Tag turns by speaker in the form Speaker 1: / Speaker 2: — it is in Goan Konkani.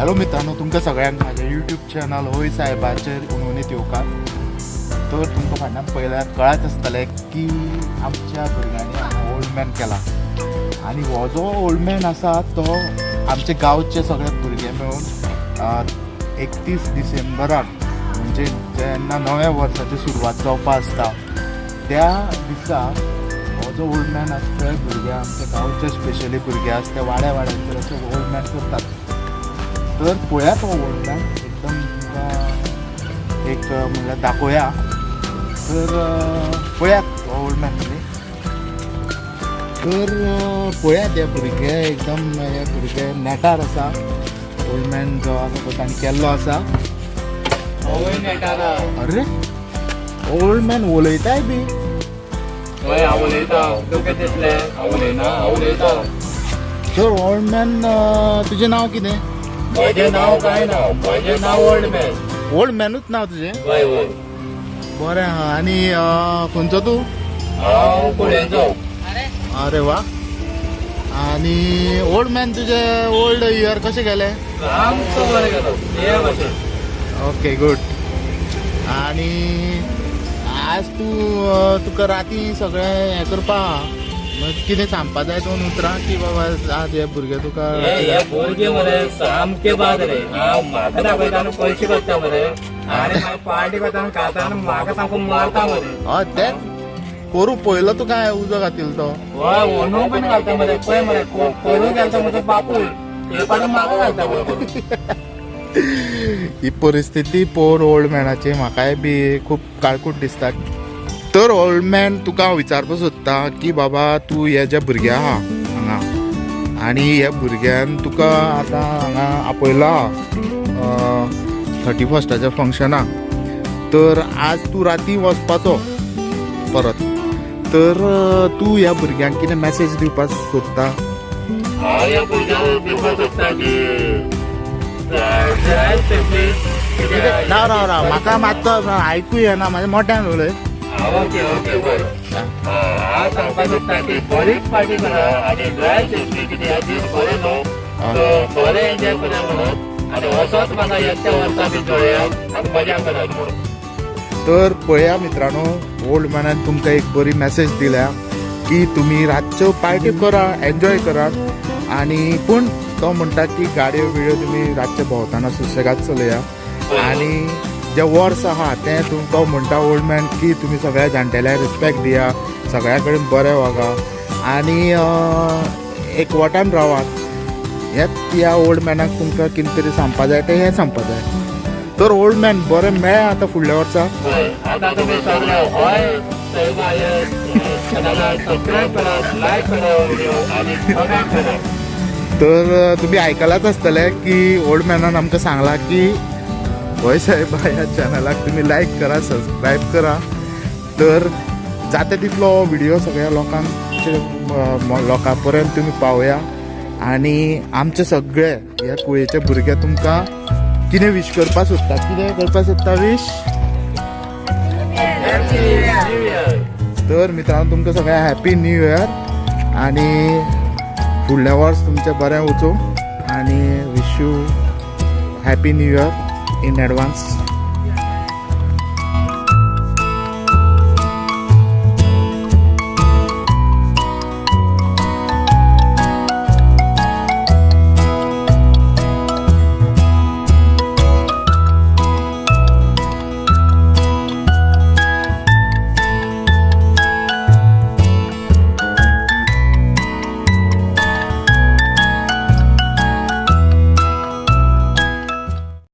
Speaker 1: हॅलो मित्रांनो, तुमकां सगळ्यांक म्हाज्या यूट्यूब चॅनल होय साहेबाचेर उलोवणीत येवकार. तर तुमकां फाटल्यान पयल्यार कळत आसतलें की आमच्या भुरग्यांनी ओल्ड मॅन केला आनी हो जो ओल्ड मॅन आसा तो आमचे गांवचे सगळे भुरगे मेळून 31 डिसेंबराक, म्हणजे जेन्ना नव्या वर्साची सुरवात जावपा आसता त्या दिसा, हो जो ओल्ड मॅन आसा ते भुरगे, आमच्या गांवचे स्पेशली भुरगे आसा ते वाड्या वाड्यांचेर अशे ओल्ड मॅन करतात. तर पळयात हो ओल्ड मॅन एकदम तुमकां एक म्हणल्यार दाखोवया. तर पळयात हो ओल्ड मॅन तुमी. तर पळयात हे भुरगे एकदम, हे भुरगे नेटार आसा. ओल्ड मॅन जो आसा तो तांणी केल्लो आसा.
Speaker 2: होय, नेटारा.
Speaker 1: अरे, ओल्ड मॅन उलयताय बी.
Speaker 2: हय, हांव उलयता. तुका दिसलें हांव उलयना? हांव उलयता.
Speaker 1: तर ओल्ड मॅन, तुजें नांव कितें?
Speaker 2: म्हजें नांव काय ना, म्हजें नांव ओल्ड मॅन.
Speaker 1: ओल्ड मॅनूच नांव तुजें?
Speaker 2: हय.
Speaker 1: बरें आहा. आनी खंयचो तूं?
Speaker 2: हांव कुळेंचो.
Speaker 1: अरे वा! आनी ओल्ड मॅन, तुजें ओल्ड इयर कशें गेलें?
Speaker 2: सामको बरें गेलो हे भशेन.
Speaker 1: Okay, good. आनी आज तूं तुका राती सगळें हें करपा आहा. मग कितें सांगपा जाय दोन उतरां की बाबा आज हे भुरगे तुका
Speaker 2: हे हे भुरगे मरे सामके बाद रे. हांव म्हाका दाखयता आनी पयशे करता मरे आनी मागीर पार्टी करता आनी खाता आनी म्हाका सामको मारता मरे.
Speaker 1: हय, तें करूं पयलो तुका हांवें उजो घातिल्लो तो.
Speaker 2: हय, ओनू पण घालता मरे. पळय मरे, करूं घालता म्हजो बापूय, हे पाट म्हाका घालता पळय.
Speaker 1: ही परिस्थिती पळोवन ओल्ड मॅनाची म्हाकाय बी खूब काळकूट दिसता. तर ओल्ड मॅन, तुका हांव विचारपाक सोदता की बाबा तूं हे जे भुरगे आहा हांगा आनी ह्या भुरग्यान तुका आतां हांगा आपयलो आहा 31स्टाच्या फंक्शनाक, तर आज तूं राती वचपाचो परत, तर तूं ह्या भुरग्यांक कितें मॅसेज दिवपाक सोदता?
Speaker 2: हांव ह्या भुरग्यांक दिवपाक सोदता की ड्रायव्ह सेफली.
Speaker 1: राव राव राव, म्हाका मातसो आयकू येना, म्हाज्या मोठ्यान उलय.
Speaker 2: ओके ओके बरें. हांव सांगपाक सोदता की बरीच पार्टी करा आनी ड्रायव्ह सेफली. कितें ह्या दीस बरे न्हू, सो बरें एन्जॉय करा म्हणून आनी असोच म्हाका येत्या वर्सा बी जोडयात आनी मजा करात म्हणून.
Speaker 1: तर पळया मित्रांनो, ओल्ड मॅनान तुमकां एक बरी मॅसेज दिल्या की तुमी रातच्यो पार्टी करा, एन्जॉय करात आनी पूण तो म्हणटा की गाडयो बिडयो तुमी रातचे भोंवतना सुशेगाद चलया आनी जे वर्स आहा तें तो म्हणटा ओल्ड मॅन की तुमी सगळ्या जाणटेल्यांक रिस्पेक्ट दिया, सगळ्या कडेन बरें वागा आनी एकवटान रावात. हेच ह्या ओल्ड मॅनाक तुमकां कितें तरी सांगपा जाय तें हें सांगपा जाय. तर ओल्ड मॅन, बरें मेळ्ळें आतां फुडल्या वर्सा.
Speaker 2: हय, आतां तुमी सगळे हय साहेबा चॅनलाक सबस्क्रायब करात, लायक करा व्हिडिओ आनी कमेंट करा.
Speaker 1: तर तुम्ही आयकलाच आसतलें की ओल्ड मॅनान आमकां सांगलां की होय साहेबा ह्या चॅनलाक तुमी लायक करा, सबस्क्रायब करा. तर जाता तितलो हो व्हिडिओ सगळ्या लोकांचे लोकां पर्यंत तुमी पावया. आनी आमचे सगळे ह्या कुळयेचे भुरगे तुमकां कितें विश करपाक सोदता? कितें करपाक सोदता विश?
Speaker 2: Happy new year.
Speaker 1: तर मित्रांनो, तुमकां सगळ्यांक हॅपी न्यू इयर आनी फुडलें वर्स तुमचें बरें वचूं आनी wish you happy new year in advance.